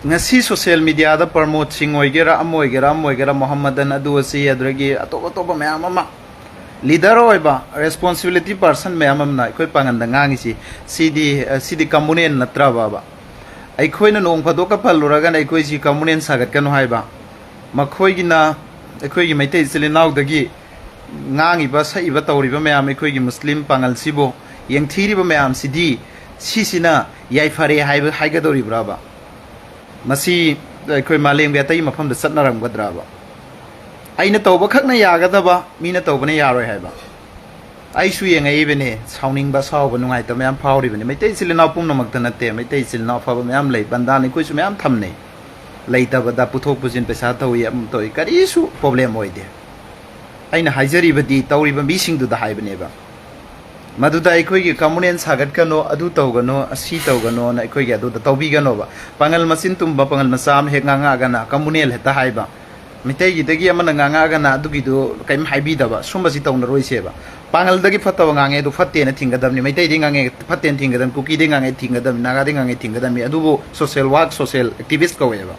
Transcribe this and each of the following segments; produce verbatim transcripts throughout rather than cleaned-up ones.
ꯉꯁꯤ social media ꯗ ꯄ꯭ꯔꯃꯣꯗ ꯁꯤꯡ ꯑꯣꯏꯒꯦꯔꯥ, ꯑꯃ ꯑꯣꯏꯒꯦꯔꯥ, ꯑꯃ ꯑꯣꯏꯒꯦꯔꯥ, ꯃꯣꯍꯝꯃꯗꯟ, ꯑꯗꯨ ꯑꯁꯤ, ꯑꯗꯨꯗꯒꯤ ꯑꯇꯣꯞ ꯑꯇꯣꯞꯄ ꯃꯌꯥꯝ ꯑꯃ, leader ꯑꯣꯏꯕ, responsibility person ꯃꯌꯥꯝ ꯑꯃꯅ ꯑꯩꯈꯣꯏ ꯄꯥꯉꯟꯗ ꯉꯥꯡꯉꯤꯁꯤ, ꯁꯤꯗꯤ, ꯑ, ꯁꯤꯗꯤ communal ꯅꯠꯇ꯭ꯔꯕꯕ? ꯑꯩꯈꯣꯏꯅ ꯅꯣꯡ ꯐꯥꯗꯣꯛꯀ ꯄꯜꯂꯨꯔꯒꯅ ꯑꯩꯈꯣꯏꯁꯤ communal ꯁꯥꯒꯠꯀꯅꯨ ꯍꯥꯏꯕ, ꯃꯈꯣꯏꯒꯤꯅ ꯑꯩꯈꯣꯏꯒꯤ ꯃꯩꯇꯩ ꯏꯆꯤꯜ ꯏꯅꯥꯎꯗꯒꯤ ꯉꯥꯡꯉꯤꯕ, ꯁꯛꯏꯕ, ꯇꯧꯔꯤꯕ ꯃꯌꯥꯝ, ꯑꯩꯈꯣꯏꯒꯤ ꯃꯨꯁꯂꯤꯝ ꯄꯥꯉꯜꯁꯤꯕꯨ ꯌꯦꯡꯊꯤꯔꯤꯕ ꯃꯌꯥꯝꯁꯤꯗꯤ, ꯁꯤꯁꯤꯅ ꯌꯥꯏꯐꯔꯦ ꯍꯥꯏꯕ ꯍꯥꯏꯒꯗꯧꯔꯤꯕ꯭ꯔꯕ? ꯃꯁꯤ ꯑꯩꯈꯣꯏ ꯃꯥꯂꯦꯝꯒꯤ ꯑꯇꯩ ꯃꯐꯝꯗ ꯆꯠꯅꯔꯝꯒꯗ꯭ꯔꯕ? ꯑꯩꯅ ꯇꯧꯕ ꯈꯛꯅ ꯌꯥꯒꯗꯕ, ꯃꯤꯅ ꯇꯧꯕꯅ ꯌꯥꯔꯣꯏ ꯍꯥꯏꯕ? ꯑꯩꯁꯨ ꯌꯦꯡꯉꯛꯏꯕꯅꯦ, ꯁꯥꯎꯅꯤꯡꯕ, ꯑꯁꯥꯎꯕ, ꯅꯨꯡꯉꯥꯏꯇꯕ ꯃꯌꯥꯝ ꯐꯥꯎꯔꯤꯕꯅꯤ꯫ ꯃꯩꯇꯩ ꯏꯆꯤꯜ ꯏꯅꯥꯎ ꯄꯨꯝꯅꯃꯛꯇ ꯅꯠꯇꯦ, ꯃꯩꯇꯩ ꯏꯆꯤꯜ ꯏꯅꯥꯎ ꯑꯐꯕ ꯃꯌꯥꯝ ꯂꯩ, ꯕꯟꯗꯥꯟ ꯑꯩꯈꯣꯏꯁꯨ ꯃꯌꯥꯝ ꯊꯝꯅꯩ꯫ ꯂꯩꯇꯕꯗ ꯄꯨꯊꯣꯛ ꯄꯨꯁꯤꯟ ꯄꯩꯁꯥ ꯇꯧꯏ, ꯑꯃ ꯇꯧꯏ, ꯀꯔꯤꯁꯨ problem ꯑꯣꯏꯗꯦ꯫ ꯑꯩꯅ ꯍꯥꯏꯖꯔꯤꯕꯗꯤ ꯇꯧꯔꯤꯕ ꯃꯤꯁꯤꯡꯗꯨꯗ ꯍꯥꯏꯕꯅꯦꯕ꯫ ꯃꯗꯨꯗ ꯑꯩꯈꯣꯏꯒꯤ communal ꯁꯥꯒꯠꯀꯅꯣ, ꯑꯗꯨ ꯇꯧꯒꯅꯣ, ꯑꯁꯤ ꯇꯧꯒꯅꯣꯅ ꯑꯩꯈꯣꯏꯒꯤ ꯑꯗꯨꯗ ꯇꯧꯕꯤꯒꯅꯣꯕ꯫ ꯄꯥꯉꯜ ꯃꯆꯤꯟ ꯇꯨꯝꯕ, ꯄꯥꯉꯜ ꯃꯆꯥ ꯑꯃ ꯍꯦꯛ ꯉꯥꯡꯉꯛꯑꯒꯅ communal ꯍꯦꯛꯇ ꯍꯥꯏꯕ꯫ ꯃꯩꯇꯩꯒꯤꯗꯒꯤ ꯑꯃꯅ ꯉꯥꯡꯉꯛꯑꯒꯅ ꯑꯗꯨꯒꯤꯗꯨ ꯀꯔꯤꯝ ꯍꯥꯏꯕꯤꯗꯕ꯫ ꯁꯨꯝꯕꯁꯤ ꯇꯧꯅꯔꯣꯏꯁꯦꯕ꯫ ꯄꯥꯉꯜꯗꯒꯤ ꯐꯠꯇꯕ ꯉꯥꯡꯉꯦ ꯑꯗꯨ ꯐꯠꯇꯦꯅ ꯊꯤꯡꯒꯗꯕꯅꯤ, ꯃꯩꯇꯩꯗꯒꯤ ꯉꯥꯡꯉꯦ ꯐꯠꯇꯦꯅ ꯊꯤꯡꯒꯗꯕꯅꯤ, ꯀꯨꯀꯤꯗꯒꯤ ꯉꯥꯡꯉꯦ ꯊꯤꯡꯒꯗꯕꯅꯤ, ꯅꯥꯒꯥꯗꯒꯤ ꯉꯥꯡꯉꯦ ꯊꯤꯡꯒꯗꯕꯅꯤ꯫ ꯑꯗꯨꯕꯨ social work, social activist ꯀꯧꯋꯦꯕ꯫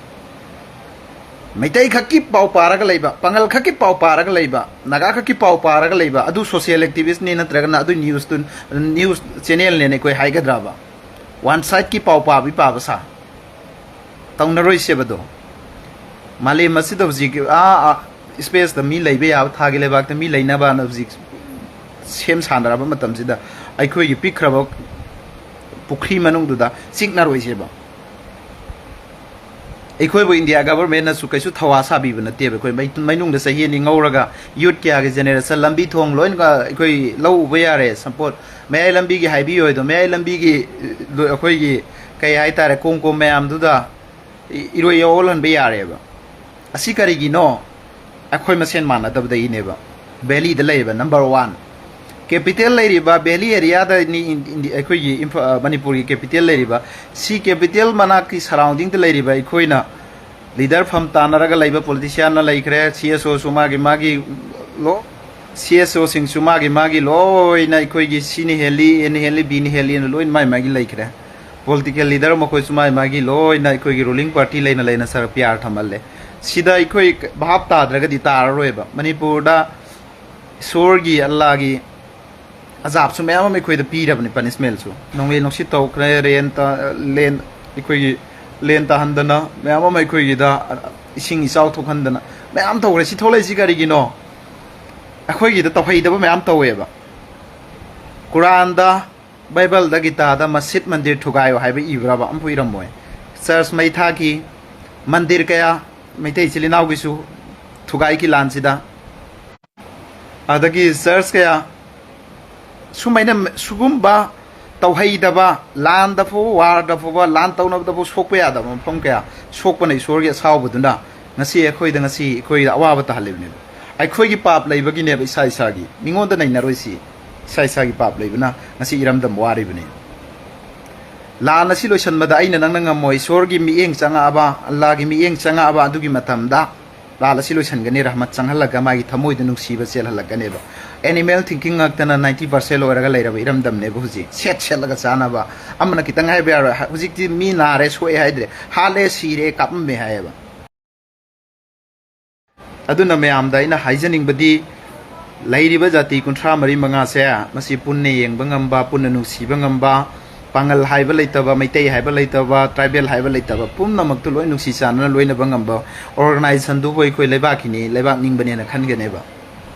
Meitei ꯈꯛꯀꯤ ꯄꯥꯎ ꯄꯥꯔꯒ ꯂꯩꯕ, ꯄꯥꯉꯜ ꯈꯛꯀꯤ ꯄꯥꯎ ꯄꯥꯔꯒ ꯂꯩꯕ, ꯅꯥꯒꯥ ꯈꯛꯀꯤ ꯄꯥꯎ ꯄꯥꯔꯒ ꯂꯩꯕ, ꯑꯗꯨ social activist ꯅꯤ ꯅꯠꯇ꯭ꯔꯒꯅ ꯑꯗꯨ news ꯇꯨ, news channel ꯅꯦꯅ ꯑꯩꯈꯣꯏ ꯍꯥꯏꯒꯗ꯭ꯔꯕ? One side ꯀꯤ ꯄꯥꯎ ꯄꯥꯕꯤ ꯄꯥꯕ ꯁꯥ꯫ ꯇꯧꯅꯔꯣꯏꯁꯦꯕꯗꯣ꯫ ꯃꯥꯂꯦꯝ ꯑꯁꯤꯗ ꯍꯧꯖꯤꯛ, ꯑꯥ, ꯑꯥ, space ꯇ ꯃꯤ ꯂꯩꯕ ꯌꯥꯕ, ꯊꯥꯒꯤ ꯂꯩꯕꯥꯛꯇ ꯃꯤ ꯂꯩꯅꯕꯅ ꯍꯧꯖꯤꯛ ꯁꯦꯝ ꯁꯥꯅꯔꯕ ꯃꯇꯝꯁꯤꯗ, ꯑꯩꯈꯣꯏꯒꯤ ꯄꯤꯛꯈ꯭ꯔꯕ ꯄꯨꯈ꯭ꯔꯤ ꯃꯅꯨꯡꯗꯨꯗ ꯆꯤꯛꯅꯔꯣꯏꯁꯦꯕ꯫ ꯑꯩꯈꯣꯏꯕꯨ India government ꯅꯁꯨ ꯀꯩꯁꯨ ꯊꯧꯋꯥ ꯁꯥꯕꯤꯕ ꯅꯠꯇꯦꯕ꯫ ꯑꯩꯈꯣꯏ ꯃꯩ-, ꯃꯩꯅꯨꯡꯗ ꯆꯍꯤ ꯑꯅꯤ ꯉꯧꯔꯒ youth ꯀꯌꯥꯒꯤ generation, ꯂꯝꯕꯤ ꯊꯣꯡ ꯂꯣꯏꯅ ꯑꯩꯈꯣꯏ ꯂꯧ ꯎꯕ ꯌꯥꯔꯦ꯫ ꯁꯝꯄꯣꯠ ꯃꯌꯥꯏ ꯂꯝꯕꯤꯒꯤ ꯍꯥꯏꯕꯤ ꯑꯣꯏꯗꯣ, ꯃꯌꯥꯏ ꯂꯝꯕꯤꯒꯤ, ꯑ, ꯑꯩꯈꯣꯏꯒꯤ ꯀꯩ ꯍꯥꯏꯇꯥꯔꯦ, ꯀꯣꯝ ꯀꯣꯝ ꯃꯌꯥꯝꯗꯨꯗ ꯏ-, ꯏꯔꯣꯏ ꯌꯥꯎꯍꯜꯍꯟꯕ ꯌꯥꯔꯦꯕ꯫ ꯑꯁꯤ ꯀꯔꯤꯒꯤꯅꯣ? ꯑꯩꯈꯣꯏ ꯃꯁꯦꯟ ꯃꯥꯟꯅꯗꯕꯗꯒꯤꯅꯦꯕ꯫ Valley ꯗ ꯂꯩꯔꯤꯕ number one capital ꯂꯩꯔꯤꯕ valley area ꯗꯅꯤ ꯏꯟ-, ꯏꯟꯗꯤ-, ꯑꯩꯈꯣꯏꯒꯤ ꯏꯝꯐꯥ-, ꯑ, ꯃꯅꯤꯄꯨꯔꯒꯤ capital ꯂꯩꯔꯤꯕ꯫ ꯁꯤ capital ꯃꯅꯥꯛꯀꯤ surrounding ꯗ ꯂꯩꯔꯤꯕ ꯑꯩꯈꯣꯏꯅ leader ꯐꯝ ꯇꯥꯟꯅꯔꯒ ꯂꯩꯕ politician ꯅ ꯂꯩꯈ꯭ꯔꯦ, C S O ꯁꯨ ꯃꯥꯒꯤ ꯃꯥꯒꯤ ꯂꯣ-, C S O ꯁꯤꯡꯁꯨ ꯃꯥꯒꯤ ꯃꯥꯒꯤ ꯂꯣꯏꯅ ꯑꯩꯈꯣꯏꯒꯤ ꯁꯤꯅ ꯍꯦꯜꯂꯤ, ꯑꯦꯅ ꯍꯦꯜꯂꯤ, ꯕꯤꯅ ꯍꯦꯜꯂꯤ ꯑꯅ ꯂꯣꯏꯅ ꯃꯥꯒꯤ ꯃꯥꯒꯤ ꯂꯩꯈ꯭ꯔꯦ꯫ ꯄꯣꯂꯤꯇꯤꯀꯦꯜ ꯂꯤꯗꯔ ꯃꯈꯣꯏꯁꯨ ꯃꯥꯏ ꯃꯥꯒꯤ ꯂꯣꯏꯅ ꯑꯩꯈꯣꯏꯒꯤ ꯔꯨꯂꯤꯡ ꯄꯥꯔꯇꯤ ꯂꯩꯅ ꯂꯩꯅ ꯁꯔ ꯄꯤꯌꯥꯔ ꯊꯝꯍꯜꯂꯦ꯫ ꯁꯤꯗ ꯑꯩꯈꯣꯏ ꯚꯥꯞ ꯇꯥꯗ꯭ꯔꯒꯗꯤ ꯇꯥꯔꯔꯣꯏꯕ꯫ ꯃꯅꯤꯄꯨꯔꯗ ꯏꯁꯣꯔꯒꯤ, ꯑꯜꯂꯥꯒꯤ ꯑꯖꯥꯕꯁꯨ ꯃꯌꯥꯝ ꯑꯃ ꯑꯩꯈꯣꯏꯗ ꯄꯤꯔꯕꯅꯤ, ꯄꯅꯤꯁꯃꯦꯟꯁꯨ꯫ ꯅꯣꯡꯂꯩ ꯅꯨꯡꯁꯤꯠ ꯇꯧꯈ꯭ꯔꯦ, ꯔꯦꯟ ꯇ-, ꯂꯦꯟ, ꯑꯩꯈꯣꯏꯒꯤ ꯂꯦꯟ ꯇꯥꯍꯟꯗꯅ ꯃꯌꯥꯝ ꯑꯃ ꯑꯩꯈꯣꯏꯒꯤꯗ ꯏꯁꯤꯡ ꯏꯆꯥꯎ ꯊꯣꯛꯍꯟꯗꯅ ꯃꯌꯥꯝ ꯇꯧꯈ꯭ꯔꯦ꯫ ꯁꯤ ꯊꯣꯛꯂꯛꯏꯁꯤ ꯀꯔꯤꯒꯤꯅꯣ? ꯑꯩꯈꯣꯏꯒꯤꯗ ꯇꯧꯍꯩꯗꯕ ꯃꯌꯥꯝ ꯇꯧꯋꯦꯕ꯫ ꯀꯨꯔꯥꯟꯗ, ꯕꯥꯏꯕꯜꯗ, ꯒꯤꯇꯥꯗ ꯃꯁꯖꯤꯗ ꯃꯟꯗꯤꯔ ꯊꯨꯒꯥꯏꯌꯣ ꯍꯥꯏꯕ ꯏꯕ꯭ꯔꯕ? ꯑꯝꯐꯥꯎ ꯏꯔꯝꯃꯣꯏ꯫ ꯆꯔꯆ ꯃꯩ ꯊꯥꯈꯤ, ꯃꯟꯗꯤꯔ ꯀꯌꯥ ꯃꯩꯇꯩ ꯏꯆꯤꯜ ꯏꯅꯥꯎꯒꯤꯁꯨ ꯊꯨꯒꯥꯏꯈꯤ ꯂꯥꯟꯁꯤꯗ꯫ ꯑꯗꯒꯤ ꯆꯔꯆ ꯀꯌꯥ ꯁꯨꯃꯥꯏꯅ, ꯁꯤꯒꯨꯝꯕ ꯇꯧꯍꯩꯗꯕ, ꯂꯥꯟꯗ ꯐꯥꯎꯕ, ꯋꯥꯔꯗ ꯐꯥꯎꯕ, ꯂꯥꯟ ꯇꯧꯅꯕꯗ ꯐꯥꯎ ꯁꯣꯛꯄ ꯌꯥꯗꯕ ꯃꯐꯝ ꯀꯌꯥ ꯁꯣꯛꯄꯅ ꯏꯁꯣꯔꯒꯤ ꯑꯁꯥꯎꯕꯗꯨꯅ ꯉꯁꯤ ꯑꯩꯈꯣꯏꯗ, ꯉꯁꯤ ꯑꯩꯈꯣꯏꯗ ꯑꯋꯥꯕ ꯇꯥꯍꯜꯂꯤꯕꯅꯦꯕ꯫ ꯑꯩꯈꯣꯏꯒꯤ ꯄꯥꯞ ꯂꯩꯕꯒꯤꯅꯦꯕ, ꯏꯁꯥ ꯏꯁꯥꯒꯤ꯫ ꯃꯤꯉꯣꯟꯗ ꯅꯩꯅꯔꯣꯏꯁꯤ꯫ ꯏꯁꯥ ꯏꯁꯥꯒꯤ ꯄꯥꯞ ꯂꯩꯕꯅ ꯉꯁꯤ ꯏꯔꯝꯗꯝ ꯋꯥꯔꯤꯕꯅꯤ꯫ ꯂꯥꯟ ꯑꯁꯤ ꯂꯣꯏꯁꯤꯟꯕꯗ ꯑꯩꯅ ꯅꯪꯅ ꯉꯝꯃꯣꯏ꯫ ꯏꯁꯣꯔꯒꯤ ꯃꯤꯠꯌꯦꯡ ꯆꯪꯉꯛꯑꯕ, ꯑꯜꯂꯥꯒꯤ ꯃꯤꯠꯌꯦꯡ ꯆꯪꯉꯛꯑꯕ, ꯑꯗꯨꯒꯤ ꯃꯇꯝꯗ ꯂꯥꯟ ꯑꯁꯤ ꯂꯣꯏꯁꯤꯟꯒꯅꯤ, ꯔꯍꯃꯠ ꯆꯪꯍꯜꯂꯒ ꯃꯥꯒꯤ ꯊꯃꯣꯏꯗ ꯅꯨꯡꯁꯤꯕ ꯆꯦꯜꯍꯜꯂꯛꯀꯅꯦꯕ꯫ ꯑꯦꯅꯤꯃꯦꯜ ꯊꯤꯡꯀꯤꯡ ꯉꯥꯛꯇꯅ ꯅꯥꯏꯟꯇꯤ ꯄꯥꯔꯁꯦꯟ ꯑꯣꯏꯔꯒ ꯂꯩꯔꯕ ꯏꯔꯝꯗꯝꯅꯦꯕ ꯍꯧꯖꯤꯛ꯫ ꯁꯦꯠ ꯁꯦꯠꯂꯒ ꯆꯥꯅꯕ꯫ ꯑꯃꯅ ꯈꯤꯇꯪ ꯍꯥꯏꯕ ꯌꯥꯔꯣꯏ꯫ ꯍ-, ꯍꯧꯖꯤꯛꯇꯤ ꯃꯤ ꯅꯥꯔꯦ, ꯁꯣꯛꯑꯦ ꯍꯥꯏꯗ꯭ꯔꯦ, ꯍꯥꯠꯂꯦ, ꯁꯤꯔꯦ, ꯀꯥꯞꯄꯝꯃꯦ ꯍꯥꯏꯌꯦꯕ꯫ ꯑꯗꯨꯅ ꯃꯌꯥꯝꯗ ꯑꯩꯅ ꯍꯥꯏꯖꯅꯤꯡꯕꯗꯤ, ꯂꯩꯔꯤꯕ ꯖꯥꯇꯤ ꯀꯨꯟꯊ꯭ꯔꯥ ꯃꯔꯤ ꯃꯉꯥꯁꯦ, ꯃꯁꯤ ꯄꯨꯟꯅ ꯌꯦꯡꯕ ꯉꯝꯕ, ꯄꯨꯟꯅ ꯅꯨꯡꯁꯤꯕ ꯉꯝꯕ, ꯄꯥꯉꯜ ꯍꯥꯏꯕ ꯂꯩꯇꯕ, ꯃꯩꯇꯩ ꯍꯥꯏꯕ ꯂꯩꯇꯕ, ꯇ꯭ꯔꯥꯏꯕꯦꯜ ꯍꯥꯏꯕ ꯂꯩꯇꯕ, ꯄꯨꯝꯅꯃꯛꯇꯨ ꯂꯣꯏ ꯅꯨꯡꯁꯤ ꯆꯥꯟꯅꯅ ꯂꯣꯏꯅꯕ ꯉꯝꯕ ꯑꯣꯔꯒꯅꯥꯏꯖꯦꯁꯟꯗꯨꯕꯨ ꯑꯩꯈꯣꯏ ꯂꯩꯕꯥꯛꯀꯤꯅꯤ, ꯂꯩꯕꯥꯛ ꯅꯤꯡꯕꯅꯦꯅ ꯈꯟꯒꯅꯦꯕ꯫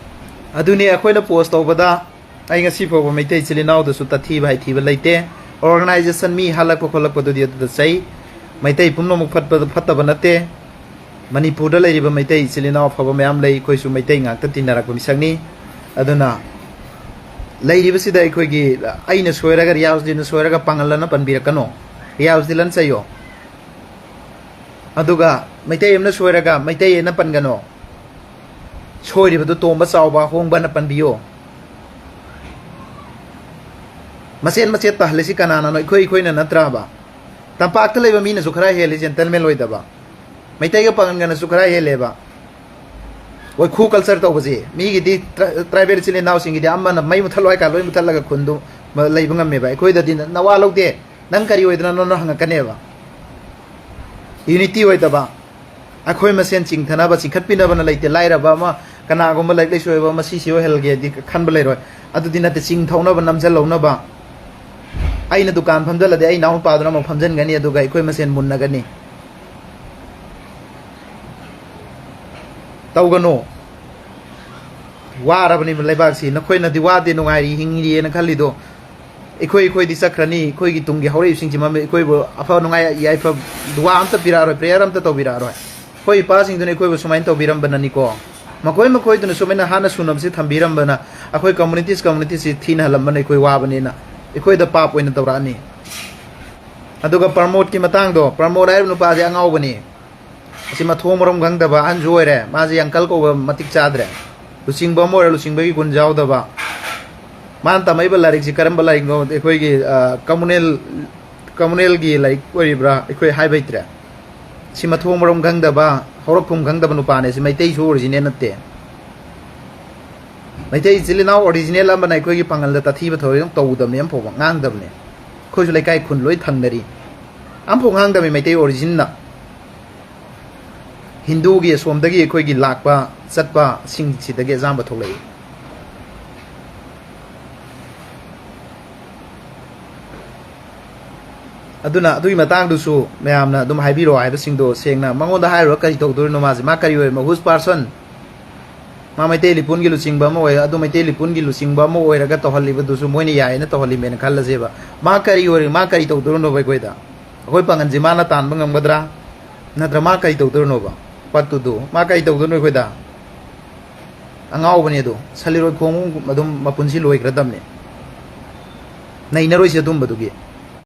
ꯑꯗꯨꯅꯤ ꯑꯩꯈꯣꯏꯅ ꯄꯣꯁ ꯇꯧꯕꯗ ꯑꯩ ꯉꯁꯤ ꯐꯥꯎꯕ ꯃꯩꯇꯩ ꯏꯆꯤꯜ ꯏꯅꯥꯎꯗꯁꯨ ꯇꯠꯊꯤꯕ ꯍꯥꯏꯊꯤꯕ ꯂꯩꯇꯦ꯫ ꯑꯣꯔꯒꯅꯥꯏꯖꯦꯁꯟ ꯃꯤ ꯍꯥꯠꯂꯛꯄ ꯈꯣꯠꯂꯛꯄꯗꯨꯗꯤ ꯑꯗꯨꯗ ꯆꯩ꯫ ꯃꯩꯇꯩ ꯄꯨꯝꯅꯃꯛ ꯐꯠꯄ, ꯐꯠꯇꯕ ꯅꯠꯇꯦ꯫ ꯃꯅꯤꯄꯨꯔꯗ ꯂꯩꯔꯤꯕ ꯃꯩꯇꯩ ꯏꯆꯤꯜ ꯏꯅꯥꯎ ꯑꯐꯕ ꯃꯌꯥꯝ ꯂꯩ꯫ ꯑꯩꯈꯣꯏꯁꯨ ꯃꯩꯇꯩ ꯉꯥꯛꯇ ꯇꯤꯟꯅꯔꯛꯄ ꯃꯤꯁꯛꯅꯤ꯫ ꯑꯗꯨꯅ ꯂꯩꯔꯤꯕꯁꯤꯗ ꯑꯩꯈꯣꯏꯒꯤ, ꯑꯩꯅ ꯁꯣꯏꯔꯒ, ꯔꯤꯌꯥꯖꯨꯗꯤꯟꯅ ꯁꯣꯏꯔꯒ ꯄꯥꯡꯒꯜ ꯑꯅ ꯄꯟꯕꯤꯔꯛꯀꯅꯣ꯫ ꯔꯤꯌꯥꯖꯨꯗꯤꯟ ꯑꯅ ꯆꯩꯌꯣ꯫ ꯑꯗꯨꯒ ꯃꯩꯇꯩ ꯑꯃꯅ ꯁꯣꯏꯔꯒ ꯃꯩꯇꯩ ꯑꯅ ꯄꯟꯒꯅꯣ꯫ ꯁꯣꯏꯔꯤꯕꯗꯨ ꯇꯣꯝꯕ, ꯆꯥꯎꯕ, ꯍꯣꯡꯕꯅ ꯄꯟꯕꯤꯌꯣ꯫ ꯃꯆꯦꯠ ꯃꯆꯦꯠ ꯇꯥꯍꯜꯂꯤꯁꯤ ꯀꯅꯥꯅꯅꯣ? ꯑꯩꯈꯣꯏ, ꯑꯩꯈꯣꯏꯅ ꯅꯠꯇ꯭ꯔꯕ? ꯇꯝꯄꯥꯛꯇ ꯂꯩꯕ ꯃꯤꯅꯁꯨ ꯈꯔ ꯍꯦꯜꯂꯤ ꯖꯦꯟꯇꯜꯃꯦꯟ ꯑꯣꯏꯗꯕ꯫ ꯃꯩꯇꯩꯒ ꯄꯥꯉꯟꯒꯅꯁꯨ ꯈꯔ ꯍꯦꯜꯂꯦꯕ꯫ ꯋꯥꯏꯈꯨ ꯀꯜꯆꯔ ꯇꯧꯕꯁꯦ꯫ ꯃꯤꯒꯤꯗꯤ ꯇ꯭ꯔ-, ꯇ꯭ꯔꯥꯏꯕꯦꯜ ꯏꯆꯤꯜ ꯏꯅꯥꯎꯁꯤꯡꯒꯤꯗꯤ ꯑꯃꯅ ꯃꯩ ꯃꯨꯊꯠꯂꯣ ꯍꯥꯏ ꯀꯥꯟꯗ ꯂꯣꯏ ꯃꯨꯊꯠꯂꯒ ꯈꯨꯟꯗꯨ ꯃ-, ꯂꯩꯕ ꯉꯝꯃꯦꯕ꯫ ꯑꯩꯈꯣꯏꯗꯗꯤ ꯅ-, ꯅꯋꯥ ꯂꯧꯗꯦ꯫ ꯅꯪ ꯀꯔꯤ ꯑꯣꯏꯗꯅꯅꯣꯅ ꯍꯪꯉꯛꯀꯅꯦꯕ꯫ ꯌꯨꯅꯤꯇꯤ ꯑꯣꯏꯗꯕ, ꯑꯩꯈꯣꯏ ꯃꯁꯦꯟ ꯆꯤꯡꯊꯅꯕ, ꯆꯤꯡꯈꯠꯄꯤꯅꯕꯅ ꯂꯩꯇꯦ꯫ ꯂꯥꯏꯔꯕ ꯑꯃ, ꯀꯅꯥꯒꯨꯝꯕ ꯂꯥꯏꯔꯤꯛ ꯂꯥꯏꯁꯨ ꯑꯣꯏꯕ ꯑꯃ ꯁꯤ ꯁꯤ ꯑꯣꯏꯍꯜꯒꯦꯗꯤ ꯈꯟꯕ ꯂꯩꯔꯣꯏ꯫ ꯑꯗꯨꯗꯤ ꯅꯠꯇꯦ, ꯆꯤꯡ ꯊꯧꯅꯕ, ꯅꯝꯁꯤꯜꯍꯧꯅꯕ꯫ ꯑꯩꯅ ꯗꯨꯀꯥꯟ ꯐꯝꯖꯜꯂꯗꯤ ꯑꯩ ꯏꯅꯥꯎꯅꯨꯄꯥꯗꯨꯅ ꯑꯃꯨꯛ ꯐꯝꯖꯟꯒꯅꯤ, ꯑꯗꯨꯒ ꯑꯩꯈꯣꯏ ꯃꯁꯦꯟ ꯃꯨꯟꯅꯒꯅꯤ꯫ ꯇꯧꯒꯅꯨ꯫ ꯋꯥꯔꯕꯅꯤ ꯂꯩꯕꯥꯛꯁꯤ꯫ ꯅꯈꯣꯏꯅꯗꯤ ꯋꯥꯗꯦ, ꯅꯨꯡꯉꯥꯏꯔꯤ, ꯍꯤꯡꯉꯤꯌꯦꯅ ꯈꯜꯂꯤꯗꯣ꯫ ꯑꯩꯈꯣꯏ, ꯑꯩꯈꯣꯏꯗꯤ ꯆꯠꯈ꯭ꯔꯅꯤ, ꯑꯩꯈꯣꯏꯒꯤ ꯇꯨꯡꯒꯤ ꯍꯧꯔꯛꯏꯕꯁꯤꯡꯁꯤ ꯃꯃꯤ-, ꯑꯩꯈꯣꯏꯕꯨ ꯑꯐ ꯅꯨꯡꯉꯥꯏ ꯌꯥꯏꯐ ꯗꯨꯋꯥ ꯑꯝꯇ ꯄꯤꯔꯛꯑꯔꯣꯏ, ꯄ꯭ꯔꯦꯌꯔ ꯑꯝꯇ ꯇꯧꯕꯤꯔꯛꯑꯔꯣꯏ꯫ ꯑꯩꯈꯣꯏ ꯏꯄꯥꯁꯤꯡꯗꯨꯅ ꯑꯩꯈꯣꯏꯕꯨ ꯁꯨꯃꯥꯏꯅ ꯇꯧꯕꯤꯔꯝꯕꯅꯅꯤꯀꯣ꯫ ꯃꯈꯣꯏ ꯃꯈꯣꯏꯗꯨꯅ ꯁꯨꯃꯥꯏꯅ ꯍꯥꯟꯅ ꯁꯨꯅꯕꯁꯤ ꯊꯝꯕꯤꯔꯝꯕꯅ ꯑꯩꯈꯣꯏ ꯀꯝꯃꯨꯅꯤꯇꯤꯁ, ꯀꯝꯃꯨꯅꯤꯇꯤꯁꯤ ꯊꯤꯅ ꯍꯜꯂꯝꯕꯅ ꯑꯩꯈꯣꯏ ꯋꯥꯕꯅꯤꯅ ꯑꯩꯈꯣꯏꯗ ꯄꯥꯞ ꯑꯣꯏꯅ ꯇꯧꯔꯛꯑꯅꯤ꯫ ꯑꯗꯨꯒ ꯄ꯭ꯔꯃꯣꯗꯀꯤ ꯃꯇꯥꯡꯗꯣ, ꯄ꯭ꯔꯃꯣꯗ ꯍꯥꯏꯔꯤꯕ ꯅꯨꯄꯥꯁꯦ ꯑꯉꯥꯎꯕꯅꯤ꯫ ꯑꯁꯤ ꯃꯊꯣꯡ ꯃꯔꯝ ꯈꯪꯗꯕ ꯑꯍꯟꯁꯨ ꯑꯣꯏꯔꯦ꯫ ꯃꯥꯁꯦ ꯑꯪꯀꯜ ꯀꯧꯕ ꯃꯇꯤꯛ ꯆꯥꯗ꯭ꯔꯦ꯫ ꯂꯨꯆꯤꯡꯕ ꯑꯃ ꯑꯣꯏꯔ ꯂꯨꯆꯤꯡꯕꯒꯤ ꯒꯨꯟ ꯌꯥꯎꯗꯕ꯫ ꯃꯥꯅ ꯇꯝꯃꯛꯏꯕ ꯂꯥꯏꯔꯤꯛꯁꯤ ꯀꯔꯝꯕ ꯂꯥꯏꯔꯤꯛꯅꯣ? ꯑꯩꯈꯣꯏꯒꯤ, ꯑ, ꯀꯝꯃꯨꯅꯦꯜ, ꯀꯝꯃꯨꯅꯦꯜꯒꯤ ꯂꯥꯏꯔꯤꯛ ꯑꯣꯏꯔꯤꯕ꯭ꯔꯥ? ꯑꯩꯈꯣꯏ ꯍꯥꯏꯕ ꯍꯩꯇ꯭ꯔꯦ꯫ ꯁꯤ ꯃꯊꯣꯡ ꯃꯔꯝ ꯈꯪꯗꯕ, ꯍꯧꯔꯛꯐꯝ ꯈꯪꯗꯕ ꯅꯨꯄꯥꯅꯦ꯫ ꯁꯤ ꯃꯩꯇꯩꯁꯨ ꯑꯣꯔꯤꯖꯤꯅꯦꯜ ꯅꯠꯇꯦ꯫ ꯃꯩꯇꯩ ꯏꯆꯤꯜ ꯏꯅꯥꯎ ꯑꯣꯔꯤꯖꯤꯅꯦꯜ ꯑꯃꯅ ꯑꯩꯈꯣꯏꯒꯤ ꯄꯥꯡꯒꯜꯗ ꯇꯥꯊꯤꯕ ꯊꯧꯔꯝ ꯇꯧꯗꯕꯅꯦ, ꯑꯃꯐꯥꯎꯕ ꯉꯥꯡꯗꯕꯅꯦ꯫ ꯑꯩꯈꯣꯏꯁꯨ ꯂꯩꯀꯥꯏ ꯈꯨꯟ ꯂꯣꯏ ꯊꯪꯅꯔꯤ꯫ ꯑꯃꯐꯥꯎ ꯉꯥꯡꯗꯕꯅꯤ ꯃꯩꯇꯩ ꯑꯣꯔꯤꯖꯤꯟꯅ꯫ ꯍꯤꯟꯗꯨꯒꯤ ꯑꯁꯣꯝꯗꯒꯤ ꯑꯩꯈꯣꯏꯒꯤ ꯂꯥꯛꯄ ꯆꯠꯄꯁꯤꯡꯁꯤꯗꯒꯤ ꯑꯌꯥꯝꯕ ꯊꯣꯛꯂꯛꯏ꯫ ꯑꯗꯨꯅ ꯑꯗꯨꯒꯤ ꯃꯇꯥꯡꯗꯨꯁꯨ ꯃꯌꯥꯝꯅ ꯑꯗꯨꯝ ꯍꯥꯏꯕꯤꯔꯛꯑꯣ ꯍꯥꯏꯕꯁꯤꯡꯗꯣ ꯁꯦꯡꯅ꯫ ꯃꯉꯣꯟꯗ ꯍꯥꯏꯔꯨꯔ ꯀꯔꯤ ꯇꯧꯗꯣꯔꯤꯅꯣ? ꯃꯥꯁꯦ, ꯃꯥ ꯀꯔꯤ ꯑꯣꯏꯔꯤꯅꯣ? Whose person? ꯃꯥ ꯃꯩꯇꯩ ꯂꯤꯄꯨꯟꯒꯤ ꯂꯨꯆꯤꯡꯕ ꯑꯃ ꯑꯣꯏ, ꯑꯗꯨ ꯃꯩꯇꯩ ꯂꯤꯄꯨꯟꯒꯤ ꯂꯨꯆꯤꯡꯕ ꯑꯃ ꯑꯣꯏꯔꯒ ꯇꯧꯍꯜꯂꯤꯕꯗꯨꯁꯨ ꯃꯣꯏꯅ ꯌꯥꯏꯌꯦꯅ ꯇꯧꯍꯜꯂꯤꯃꯦꯅ ꯈꯜꯂꯁꯦꯕ꯫ ꯃꯥ ꯀꯔꯤ ꯑꯣꯏꯔꯤ? ꯃꯥ ꯀꯔꯤ ꯇꯧꯗꯣꯔꯤꯅꯣꯕ ꯑꯩꯈꯣꯏꯗ? ꯑꯩꯈꯣꯏ ꯄꯥꯡꯒꯟꯁꯦ ꯃꯥꯅ ꯇꯥꯟꯕ ꯉꯝꯒꯗ꯭ꯔꯥ? ꯅꯠꯇ꯭ꯔ ꯃꯥ ꯀꯔꯤ ꯇꯧꯗꯣꯔꯤꯅꯣꯕ? What to do? ꯃꯥ ꯀꯔꯤ ꯇꯧꯗꯣꯏꯅꯣ ꯑꯩꯈꯣꯏꯗ? ꯑꯉꯥꯎꯕꯅꯦ ꯑꯗꯣ꯫ ꯁꯂꯤꯔꯣꯏ ꯈꯣꯡ ꯑꯗꯨꯝ ꯃꯄꯨꯟꯁꯤ ꯂꯣꯏꯈ꯭ꯔꯗꯕꯅꯦ꯫ ꯅꯩꯅꯔꯣꯏꯁꯦ ꯑꯗꯨꯝꯕꯗꯨꯒꯤ꯫